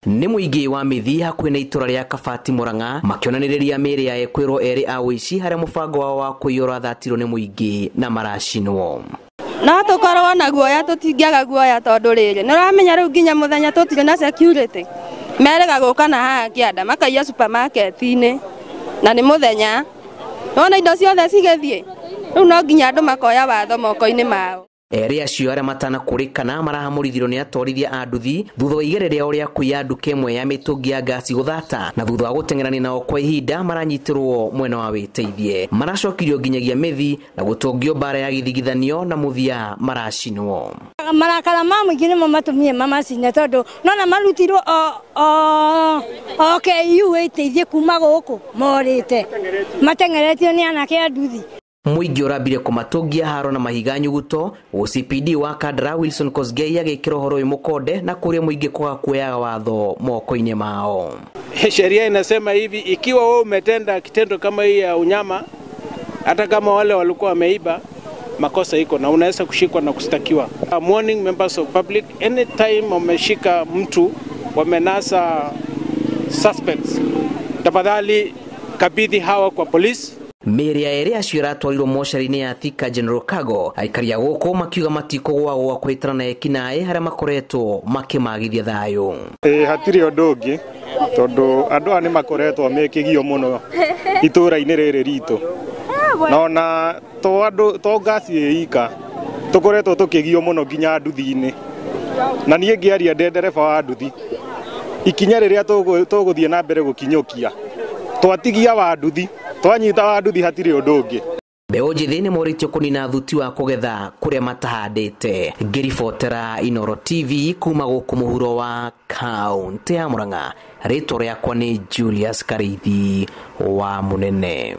Nĩ mũingĩ wa mĩthii hakuhĩ na itũra rĩa Kabati Murang'a makĩonanĩrĩria mĩĩrĩ ya ekwĩrwo erĩ a ũici harĩa mũbango wao wa kũiya ũrathatirwo nĩ mũingĩ na maracinwo. No tũkorwo na guoya, tũtingĩaga guoya tondũ rĩrĩ nĩ ũramenya rĩu nginya mũthenya tũtirĩ na security. Merĩga gũka na haha kĩanda makaiya supermarket-inĩ na nĩ mũthenya. Wona indo ciothe cigĩthiĩ, rĩu no nginya andũ makoya watho moko-inĩ mao. Erĩ acio arĩa matanakũrĩkana marahamũrithirio nĩ atwarithia a nduthi thutha wa igere rĩao rĩa kũiya nduka ĩmwe ya mĩtũngi ya ngasi gũthata, na thutha wa gũteng'erania nao kwa ihinda maranyitirwo mwena wa wĩteithie. Maracokirio nginyagia mĩthi na gũtũngio mbara ya gĩthigithanio na mũthia maracinwo. Marakara ma mũingĩ nĩmo matũmire mamacine tondũ nona marutirwo o KU ĩteithie kuma gũkũ morĩte mateng'eretio nĩ anake a nduthi. Mũingĩ ũrambire kũmatũngia haro na mahiga nyuguto. OCPD wa Kandara Wilson Kosgei agĩkĩra ũhoro ũyũ mũkonde na kũrĩa mũingĩ kwaga kuoyaga watho moko-inĩ mao. Sheria inasema hivi, ikiwa wewe umetenda kitendo kama hii ya unyama, hata kama wale walikuwa wameiba, makosa iko na unaweza kushikwa na kushtakiwa. I'm warning members of public, anytime wameshika mtu, wamenasa suspects, tafadhali kabidhi hawa kwa polisi. Mĩĩrĩ ya erĩ acio ĩratwarirwo mocarĩ-inĩ ya Thika General Cargo. Aikari a gũkũ makiuga matikũgwagwa kũhĩtana na ekinaĩ harĩa makoretwo makĩmagithia thayũ. Hatirĩ ũndũ ũngĩ tondũ andũ aya nĩ makoretwo mekĩgio mũno itũũra-inĩ rĩrĩ ritũ, na ona to andũ to ngasi ĩ ika tũkoretwo tũkĩgio mũno nginya nduthi-inĩ, na niĩ ngĩaria ndĩ ndereba wa nduthi, ikinya rĩrĩa tũgũthiĩ na mbere gũkinyũkia twatigia wa nduthi, twanyita wa nduthi hatirĩ ũndũ ũngĩ. Mbeũ njĩthĩ nĩ morĩtio kũnina thuti wa kũgetha kũrĩa matahandĩte. Ngĩribotera Inooro TV kuma gũkũ mũhuro wa kaũntĩ ya Murang'a, rĩtwa rĩakwa nĩ Julius Karithi wa Mũnene.